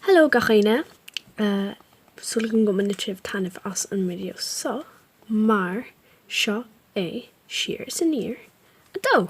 Hello gach éinne! Súil agam go mbainfidh sibh taitneamh as an video seo mar seo é Siar is Aniar 2!